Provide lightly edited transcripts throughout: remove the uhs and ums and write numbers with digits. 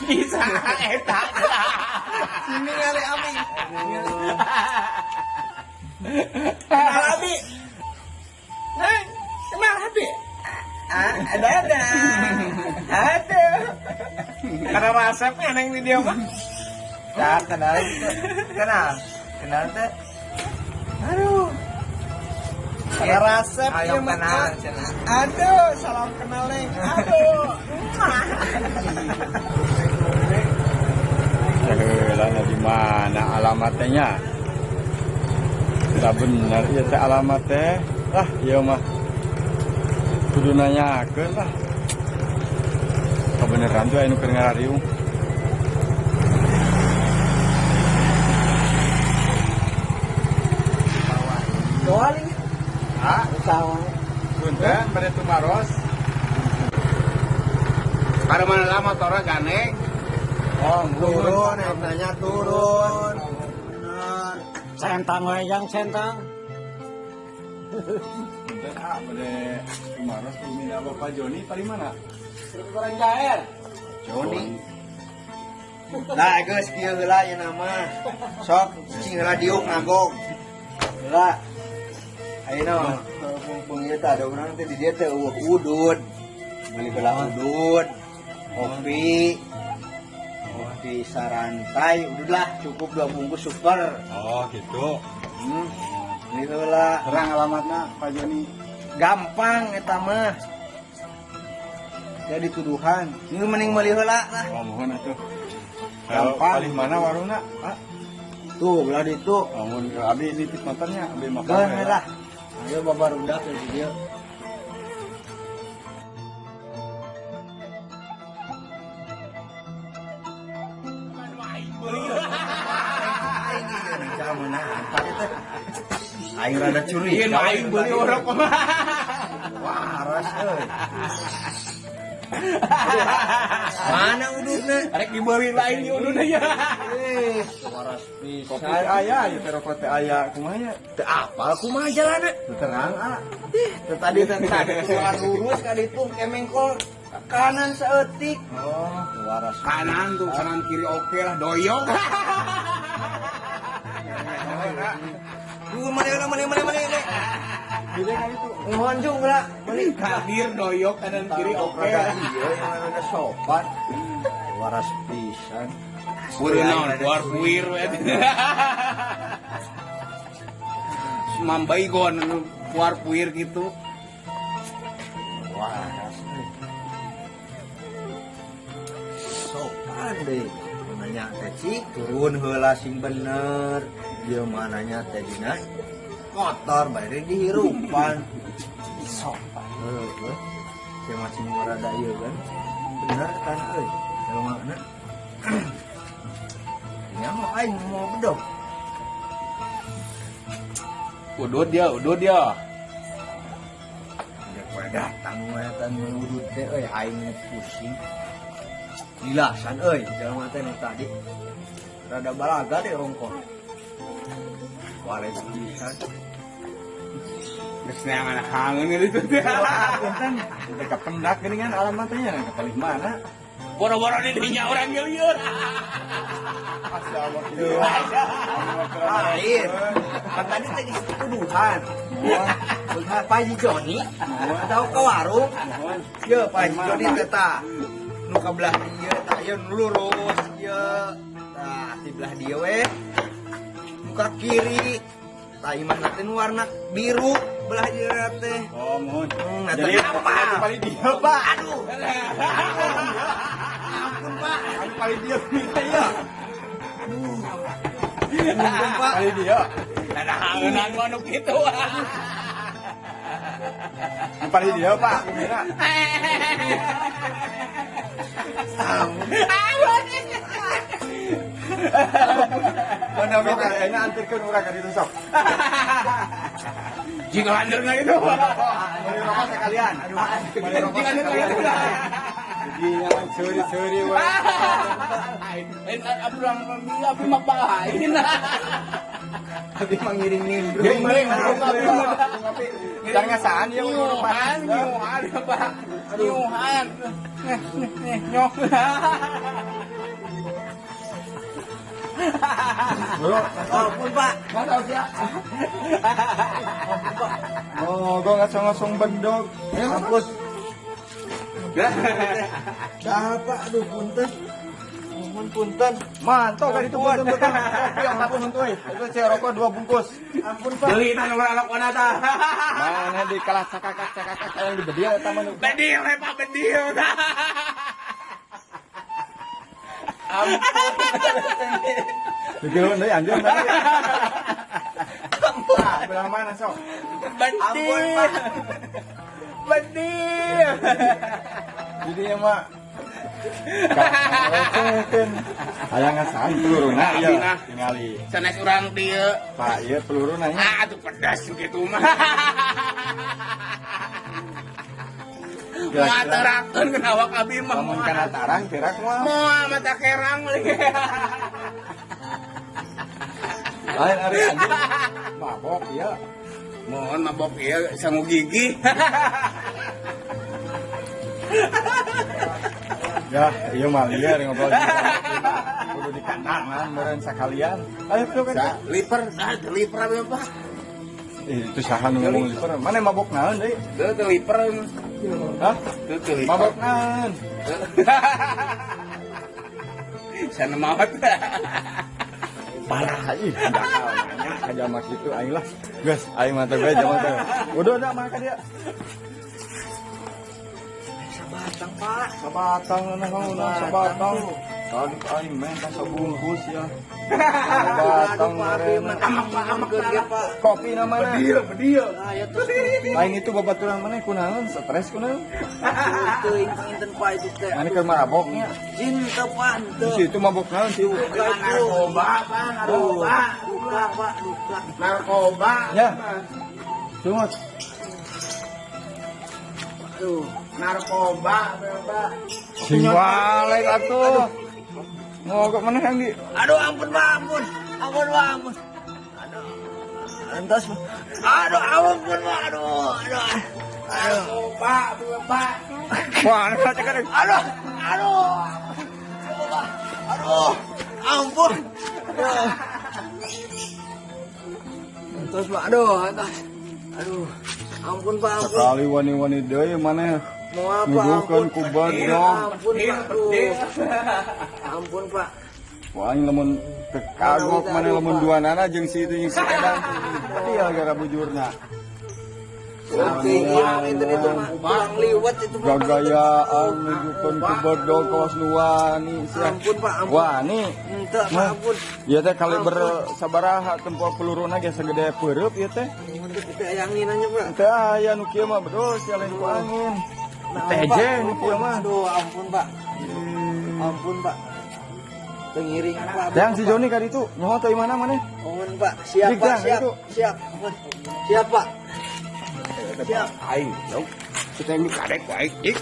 Bisa eta. Sini kali abi. Kenal abi. Neng, kenal abi. Ah, ada. Ada. Karena resepnya neng di dia mah. Nah, kenal. Kenal. Kenal teh. Aduh. Karena resep Ayo kenal. Aduh, salam kenal neng. Aduh. Lah di mana alamatnya? Tidak benar ya teh alamat teh. Lah ieu mah kudu nanyakeun lah. Kebeneran tuh anu keur ngarariung. Doali. Ah, Sawa. punten bade tumaros. Kada mana lama motorna gandeng. Oh, Turun, nanya turun. Sentang we yang sentang. Punten ah bade tumaros bumi Bapak Joni paling mana? Goreng jair. Joni. Nah, geus kieu heula ieu nama. Sok cing heula diuk nagog. Heula. Ayeuna mumpung ieu teh ada urang teh di dieu teh eueuh udud. Meuli heula udud, kopi, kopi sarantai, udud lah cukup 2 bungkus super. Oh, gitu. Meuli heula. Terang alamatna Pak Joni. Gampang eta mah. Jadi tuduhan. Ini mending meuli heula lah. Oh, mohon atuh. Gampang. Paling mana warungna? Ah, Tuh, belah ditu. lamun abi nitip motornya, abi makan. Keun lah. Ayo babarudak ke dieu. Aing rada curiga. Ieu aing beuli orok mah. Waras euy. Mana ududna? Arek dibeli lain di ududna ya. Waras Kopi pisan. aya, ieu teh rokok teh aya, kumaha nya? Teu apal kumaha jalanna? Teu terang ah. Teu tadi teh tadi keluar lurus ka ditu kemengkol ke kanan saeutik. Oh, Waras. Kanan tuh, kanan kiri oke lah, doyok. Duh, mana mana mana mana mana. Gile ka itu. Mohon jung lah, beli. Kadir doyok kanan kiri oke lah. Iya, yang rada sopan. Waras pisan. Puir naon, puar puir we. Mambai gon puar puir gitu. Waras. Sopan deh. Nanya teh cik, turun heula sing bener. Dia mananya teh dina kotor bae dihirupan. Sopan. Heuh. Saya masih rada ieu kan. Bener kan euy. Jelema na. Nya mau aing mau bedog. Udud dia, udud dia. Ya kowe datang we tan udud teh euy aing pusing. Dilasan euy jelema teh nu tadi. Rada balaga deh rongkok. Wales pisan. Geus neangan hangeun gitu teh. Punten, teh kapendak geuningan alamatnya ka palih mana? Boro-boro di dinya urang lieur. Asya Allah kieu. Lain. Kan tadi teh geus tuduhan. Tuduhan Pak Haji Joni atau ke warung. Ye Pak Haji Joni teh tah. Nu ka belah dieu tah ieu nu lurus ieu. Tah di belah dieu we. Nu ka kiri. Tah imahna teh nu warna biru belah dieu teh. Oh, mohon. Nah, Jadi teh apa? anu paling dieu, Pak. Aduh. Ampun, Pak. Anu paling dieu ya. Aduh. Ampun, Pak. Paling dieu. Ada hangenan mah nu kitu. Anu paling dieu, Pak. Kumina. Mana minta ayeuna anterkeun urang ka ditu sok. Jika landerna itu. Beli rokok sekalian. Aduh, beli rokok Jika landerna sekalian. itu. Jadi yang curi-curi we. Lain abdi abdi mah lain. Abi mangiring nimbrung. Giring giring ngopi. Jangan ngasaan ya Nyuhan, nyuhan, Pak. Nyuhan. Nih, nih, nyok. Bro, ampun Pak. Mantap ya. Oh, gua ngasong-ngasong bedog. Ya ampun. Dah Pak, aduh punten. Ampun punten. Mantap kan itu punten betul. Kopi ampun euy. Itu saya rokok 2 bungkus. Ampun Pak. Beli tah urang lakona tah. Mana di kelas cakakak-cakakak yang di bedil eta mah. Bedil we Pak, bedil. Ampun. Bikin deui anjeun. Ampun. Belah mana sok? Bedil. Bedil. Jadi ya mak hayang ngasaan peluruna ieu tingali. Sanes urang dieu. Pak ieu peluruna nya. Ah atuh pedas kitu mah. Moal terakeun kana awak abi mah. Lamun kana tarang terak mah. Moal mata kerang meuli. Lain ari anjing mabok ieu. Mohon mabok ieu sangu gigi. Ya, iya mah liar ngobrol. Kudu dikandangan meureun sakalian. Ayo tuh kan. Liper, ah liper apa Pak? Itu saha nu ngomong liper? Mana mabok naon deui? Teu liper. Hah? Teu liper. Mabok naon? Sana maot. Parah ih, bakal nanya ka jama kitu aing lah. Geus, aing mah teh jama teh. Udah udah mah ka dia. Sabatang Pak. Sabatang naon sabatang. Tadi aing menta sabungkus ya. Sabatang meureun. Pak. Kopi namanya. Bedil, bedil. Nah, ya terus lain itu babaturan maneh kunaon stres kunaon? Teuing panginten Pak itu teh. Maneh keur maboknya. Cinta Pak henteu. Di situ mabok naon sih? Narkoba Pak, narkoba. Luka Pak, luka. Narkoba. Ya. Cuma aduh, narkoba Pak. Sing walek atuh. Mogok maneh yang di. Aduh ampun Pak, ampun. Ampun Pak, ampun. Aduh. Entos. Aduh, ampun Pak, aduh, aduh. Narkoba, Pak. Wah, aduh. Aduh, aduh. Aduh, ampun. Aduh. Entos Pak, aduh, entos. Aduh. Ampun Pak, ampun. Sekali wani-wani deui maneh. Mau apa? Nuduhkeun ku bedog. Ampun Pak, aduh. Ampun Pak. Wah, aing lamun kagok maneh lamun duanana jeung si itu jeung si Edang. Dia gara bujurna. Itu mah kurang liwat itu mah. Gagayaan nuduhkeun ku bedog kawas nu wani sia. Ampun Pak, ampun. Wani. Henteu Pak, ampun. Ieu teh kaliber sabaraha tempo peluruna ge sagede peureub ieu teh. Teu aya anginannya Pak. Teu aya nu kieu mah bedos sia lain ku angin. TJ nu kieu mah. Aduh, ampun Pak. Ampun Pak. Teu ngiring Pak. Yang si Joni ka ditu nyaho teh imana maneh? Ampun Pak, siap Pak, siap. Siap. Siap Pak. Siap. Aing, jauh. Kita ini kadek baik, ik.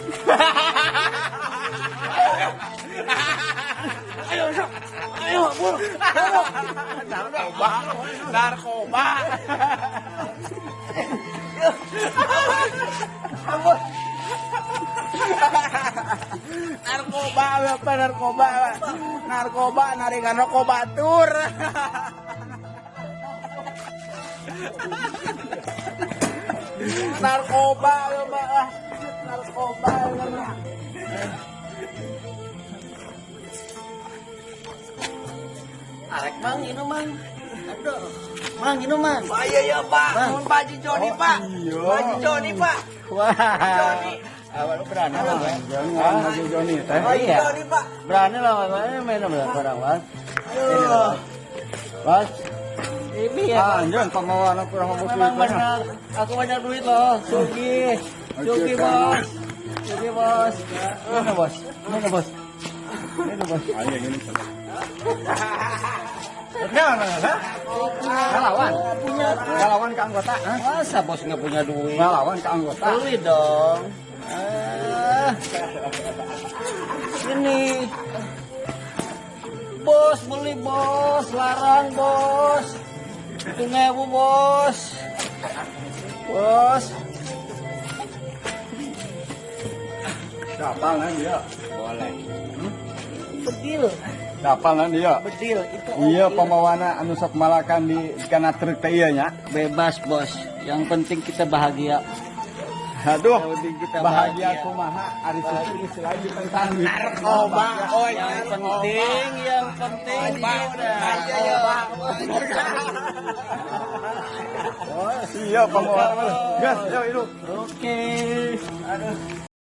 Ayo, sok. Ayo, buru. Narkoba, narkoba. Ampun. Narkoba apa narkoba? Narkoba narikan rokok batur. Narkoba Pak. Narkoba. Arek Mang ini Mang. Aduh. Mang ini Mang. Pak iya ya Pak. Mun Pak Haji Joni Pak. Pak Haji Joni Pak. Wah. Joni. Awak lu berani lah, Pak. Haji Joni teh. Pak Haji Joni Pak. Berani lah, Pak. Main barang, Mas. Aduh. Mas. Ini ya. Ah, anjeun pamawa anak kurang mabok Memang benar. Aku banyak duit loh. Sugi. Sugi, Bos. Sugi, Bos. Mana, Bos? Mana, Bos? Mana, Bos? Ayo gini. Nah, ngelawan. Ngelawan ke anggota. Masa bos nggak punya duit? Ngelawan ke anggota. Duit dong. Ini. Bos, beli bos, larang bos. 1.000 bos. Bos. Siapa kan dia? Boleh. Bedil. Kapal nan ieu. Bedil itu. Iya, ongkir. Pamawana anu sok malakan di kana truk teh ieu nya. Bebas, Bos. Yang penting kita bahagia. Aduh, Yang penting kita bahagia bahagia. Kumaha ari susu geus lagi tentang Narkoba, oi. Yang penting Narkoba. Iya, pamawana. Gas, yo hidup. Oke. Aduh.